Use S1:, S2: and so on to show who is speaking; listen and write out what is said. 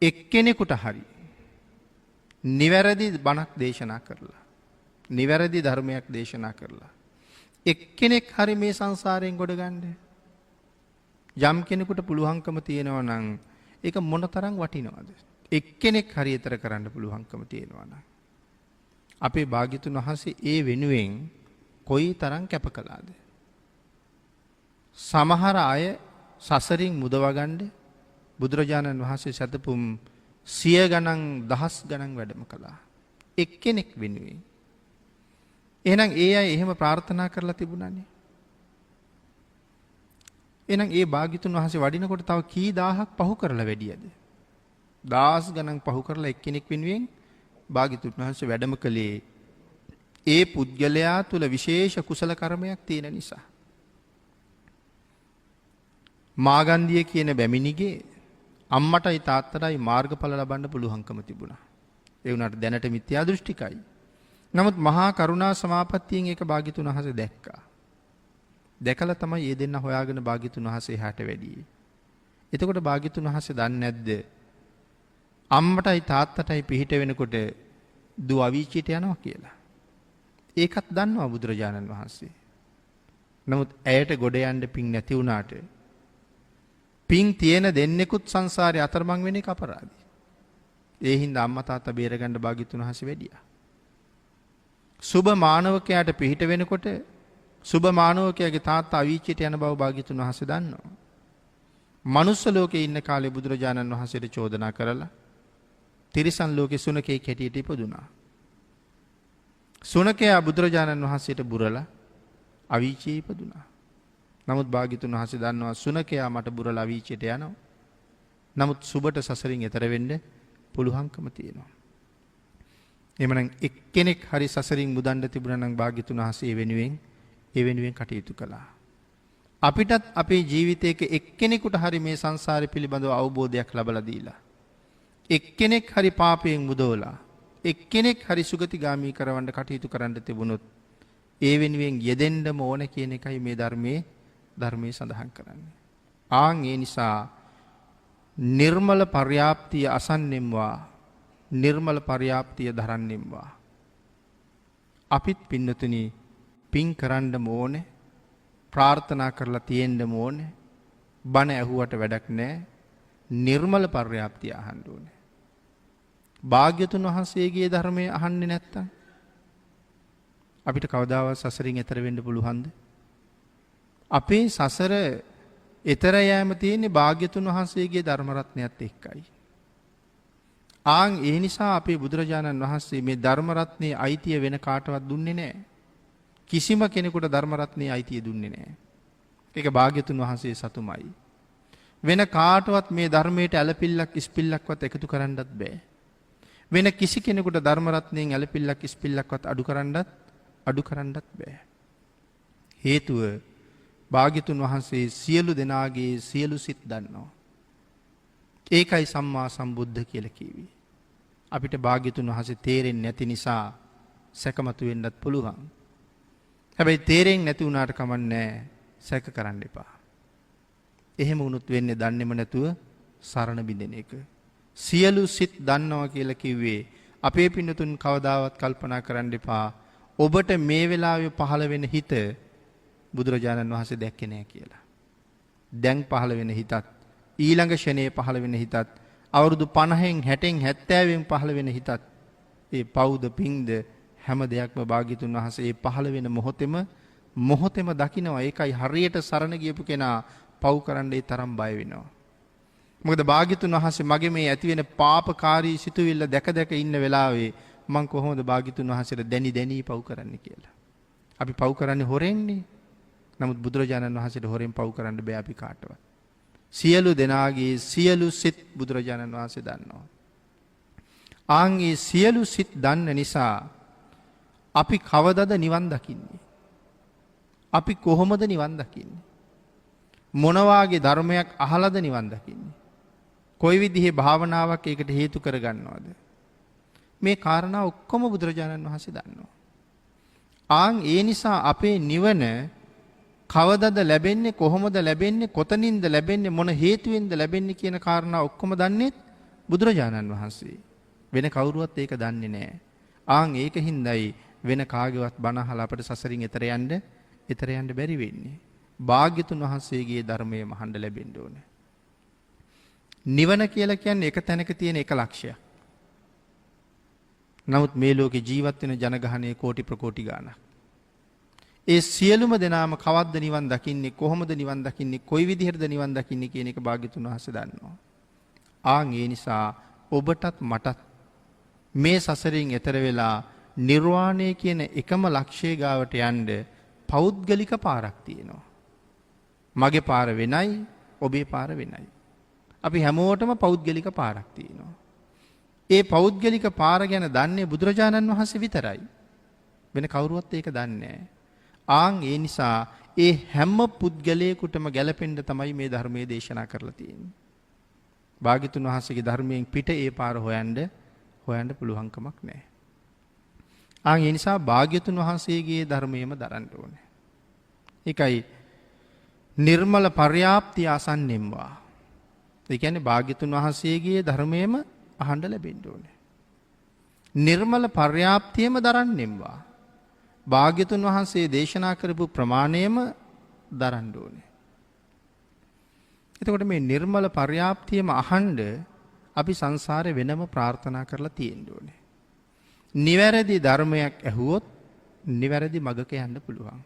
S1: එක්කෙනෙකුට හරි නිවැරදි බණක් දේශනා කරලා, නිවැරදි ධර්මයක් දේශනා කරලා එක්කෙනෙක් හරි මේ සංසාරයෙන් ගොඩ ගන්න යම් කෙනෙකුට පුළුවන්කම තියෙනවා නම් ඒක මොනතරම් වටිනවද? එක්කෙනෙක් හරි ඊතර කරන්න පුළුවන්කම තියෙනවා නම් අපේ භාග්‍යතුන් වහන්සේ ඒ වෙනුවෙන් කොයි තරම් කැප කළාද? සමහර අය සසරින් මුදවා ගන්න බුදුරජාණන් වහන්සේ සැතපුම් සිය ගණන් දහස් ගණන් වැඩම කළා. එක්කෙනෙක් වෙනුවෙන්. එහෙනම් ඒ අය එහෙම ප්‍රාර්ථනා කරලා තිබුණානේ. එහෙනම් ඒ භාග්‍යතුන් වහන්සේ වඩිනකොට තව කී දහහක් පහු කරලා වැඩියද? දහස් ගණන් පහු කරලා එක්කෙනෙක් වෙනුවෙන් භාග්‍යතුන් වහන්සේ වැඩම කළේ ඒ පුද්ගලයා තුල විශේෂ කුසල කර්මයක් තියෙන නිසා. මාගන්දිය කියන බැමිණිගේ අම්මටයි තාත්තටයි මාර්ගඵල ලබන්න පුළුවන්කම තිබුණා. ඒ වුණාට දැනට මිත්‍යා දෘෂ්ටිකයි. නමුත් මහා කරුණා සමාපත්තියෙන් ඒක භාග්‍යතුන් වහන්සේ දැක්කා. දැකලා තමයි මේ දෙන්න හොයාගෙන භාග්‍යතුන් වහන්සේ එහාට වැඩියේ. එතකොට භාග්‍යතුන් වහන්සේ දන්නේ නැද්ද අම්මටයි තාත්තටයි පිහිට වෙනකොට දුව අවීචියට යනවා කියලා? ඒකත් දන්නවා බුදුරජාණන් වහන්සේ. නමුත් ඇයට ගොඩ යන්න පිං නැති වුණාට පිං තියෙන දෙන්නෙකුත් සංසාරේ අතරමං වෙන එක අපරාධي. ඒ හින්දා අම්මා තාත්තා බේරගන්න භාග්‍යතුන් වහන්සේ වැඩියා. සුබ මානවකයාට පිහිට වෙනකොට සුබ මානවකයාගේ තාත්තා අවීචියට යන බව භාග්‍යතුන් වහන්සේ දන්නවා. මනුස්ස ලෝකේ ඉන්න කාලේ බුදුරජාණන් වහන්සේට චෝදනා කරලා තිරිසන් ලෝකේ සුනකෙක් හැටියට ඉපදුනා. සුනකයා බුදුරජාණන් වහන්සේට බුරලා අවීචියේ ඉපදුනා. නමුත් භාග්‍යතුන් වහන්සේ දන්නවා සුනකයා මට බුරලා අවීචියට යනවා. නමුත් සුබට සසරින් එතර වෙන්න පුළුවන්කම තියෙනවා. එහෙමනම් එක්කෙනෙක් හරි සසරින් මුදන්න තිබුණා නම් භාග්‍යතුන් වහන්සේ ඒ වෙනුවෙන් කටයුතු කළා. අපිටත් අපේ ජීවිතයක එක්කෙනෙකුට හරි මේ සංසාරය පිළිබඳව අවබෝධයක් ලැබලා දීලා, එක්කෙනෙක් හරි පාපයෙන් මුදවලා, එක්කෙනෙක් හරි සුගතිගාමී කරවන්න කටයුතු කරන්න තිබුණොත් ඒ වෙනුවෙන් යෙදෙන්නම ඕන කියන එකයි මේ ධර්මයේ සඳහන් කරන්නේ. ආන් ඒ නිසා නිර්මල පර්යාප්තිය අසන්නෙම්වා, නිර්මල පර්යාප්තිය දරන්නෙම්වා. අපිත් පින්නතුනි පින් කරන්නම ඕනේ, ප්‍රාර්ථනා කරලා තියෙන්නම ඕනේ, බණ ඇහුවට වැඩක් නෑ, නිර්මල පර්යාප්තිය අහන්න ඕනේ. භාග්‍යතුන් වහන්සේගේ ධර්මය අහන්නේ නැත්තම් අපිට කවදාවත් සසරින් එතර වෙන්න පුළුවන්ද? අපේ සසර එතර යෑම තියෙන්නේ භාග්‍යතුන් වහන්සේගේ ධර්ම රත්නයත් එක්කයි. ආන් ඒ නිසා අපේ බුදුරජාණන් වහන්සේ මේ ධර්ම රත්නයේ අයිතිය වෙන කාටවත් දුන්නේ නෑ. කිසිම කෙනෙකුට ධර්ම රත්නයේ අයිතිය දුන්නේ නෑ. ඒක භාග්‍යතුන් වහන්සේ සතුමයි. වෙන කාටවත් මේ ධර්මයට ඇලපිල්ලක් ඉස්පිල්ලක්වත් එකතු කරන්නත් බෑ. වෙන කිසි කෙනෙකුට ධර්ම රත්නයෙන් ඇලපිල්ලක් ඉස්පිල්ලක්වත් අඩු කරන්නත් බෑ. හේතුව භාග්‍යතුන් වහන්සේ සියලු දෙනාගේ සියලු සිත් දන්නවා. ඒකයි සම්මා සම්බුද්ධ කියලා කිව්වේ. අපිට භාග්‍යතුන් වහන්සේ තේරෙන්නේ නැති නිසා සැකමතු වෙන්නත් පුළුවන්. හැබැයි තේරෙන්නේ නැති වුණාට කමක් නෑ, සැක කරන්න එපා. එහෙම වුණොත් වෙන්නේ දන්නේම නැතුව සරණ බිඳෙන එක. සියලු සිත් දන්නවා කියලා කිව්වේ අපේ පින්නතුන් කවදාවත් කල්පනා කරන්න එපා ඔබට මේ වෙලාවේ පහළ වෙන හිත බුදුරජාණන් වහන්සේ දැක්කේ නෑ කියලා. දැන් පහළ වෙන හිතත්, ඊළඟ ෂණයේ පහළ වෙන හිතත්, අවුරුදු 50න් 60න් 70න් පහළ වෙන හිතත්, ඒ පවුද පිංද හැම දෙයක්ම භාග්‍යතුන් වහන්සේ ඒ පහළ වෙන මොහොතෙම දකිනවා. ඒකයි හරියට සරණ ගියපු කෙනා පව් කරන්න ඒ තරම් බය වෙනවා. මොකද භාග්‍යතුන් වහන්සේ මගේ මේ ඇති වෙන පාපකාරී සිතුවිල්ල දැක දැක ඉන්න වෙලාවේ මං කොහොමද භාග්‍යතුන් වහන්සේට දැනි දැනි පව් කරන්නේ කියලා. අපි පව් කරන්නේ හොරෙන්නේ. නමුත් බුදුරජාණන් වහන්සේට හොරෙන් පව් කරන්න බෑ අපි කාටවත්. සියලු දෙනාගේ සියලු සිත් බුදුරජාණන් වහන්සේ දන්නවා. ආන් ඒ සියලු සිත් දන්න නිසා අපි කවදද නිවන් දකින්නේ? අපි කොහොමද නිවන් දකින්නේ? මොන වාගේ ධර්මයක් අහලාද නිවන් දකින්නේ? කොයි විදිහේ භාවනාවක් ඒකට හේතු කරගන්නවද? මේ කාරණා ඔක්කොම බුදුරජාණන් වහන්සේ දන්නවා. ආන් ඒ නිසා අපේ නිවන කවදද ලැබෙන්නේ, කොහොමද ලැබෙන්නේ, කොතනින්ද ලැබෙන්නේ, මොන හේතුවෙන්ද ලැබෙන්නේ කියන කාරණා ඔක්කොම දන්නේත් බුදුරජාණන් වහන්සේ. වෙන කවුරුවත් ඒක දන්නේ නෑ. ආන් ඒක හින්දායි වෙන කාගේවත් බණ අහලා අපට සසරින් එතර යන්න බැරි වෙන්නේ. භාග්‍යතුන් වහන්සේගේ ධර්මය මහන්න ලැබෙන්න ඕනේ. නිවන කියලා කියන්නේ එක තැනක තියෙන එක ලක්ෂයක්. නමුත් මේ ලෝකේ ජීවත් වෙන ජනගහනය කෝටි ප්‍රකෝටි ගාණක්. ඒ සියලුම දෙනාම කවද්ද නිවන් දකින්නේ, කොහොමද නිවන් දකින්නේ, කොයි විදිහටද නිවන් දකින්නේ කියන එක භාග්‍යතුන් වහන්සේ දන්නවා. ආන් ඒ නිසා ඔබටත් මටත් මේ සසරින් එතර වෙලා නිර්වාණය කියන එකම ලක්ෂ්‍ය ගාවට යන්න පෞද්ගලික පාරක් තියෙනවා. මගේ පාර වෙනයි, ඔබේ පාර වෙනයි. අපි හැමෝටම පෞද්ගලික පාරක් තියෙනවා. ඒ පෞද්ගලික පාර ගැන දන්නේ බුදුරජාණන් වහන්සේ විතරයි. වෙන කවුරුවත් ඒක දන්නේ නැහැ. ආන් ඒ නිසා ඒ හැම පුද්ගලයෙකුටම ගැලපෙන්න තමයි මේ ධර්මයේ දේශනා කරලා තියෙන්නේ. භාග්‍යතුන් වහන්සේගේ ධර්මයෙන් පිට ඒ පාර හොයන්න පුළුවන්කමක් නැහැ. ආන් ඒ නිසා භාග්‍යතුන් වහන්සේගේ ධර්මයේම දරන්න ඕනේ. ඒකයි නිර්මල පර්යාප්තිය ආසන්නෙම්වා. ඒ කියන්නේ භාග්‍යතුන් වහන්සේගේ ධර්මයේම අහන්න ලැබෙන්න ඕනේ. නිර්මල පර්යාප්තියම දරන්නෙම්වා. භාග්‍යතුන් වහන්සේ දේශනා කරපු ප්‍රමාණයම දරන්න ඕනේ. එතකොට මේ නිර්මල පර්යාප්තියම අහන්න අපි සංසාරේ වෙනම ප්‍රාර්ථනා කරලා තියෙන්න ඕනේ. නිවැරදි ධර්මයක් ඇහුවොත් නිවැරදි මගක යන්න පුළුවන්.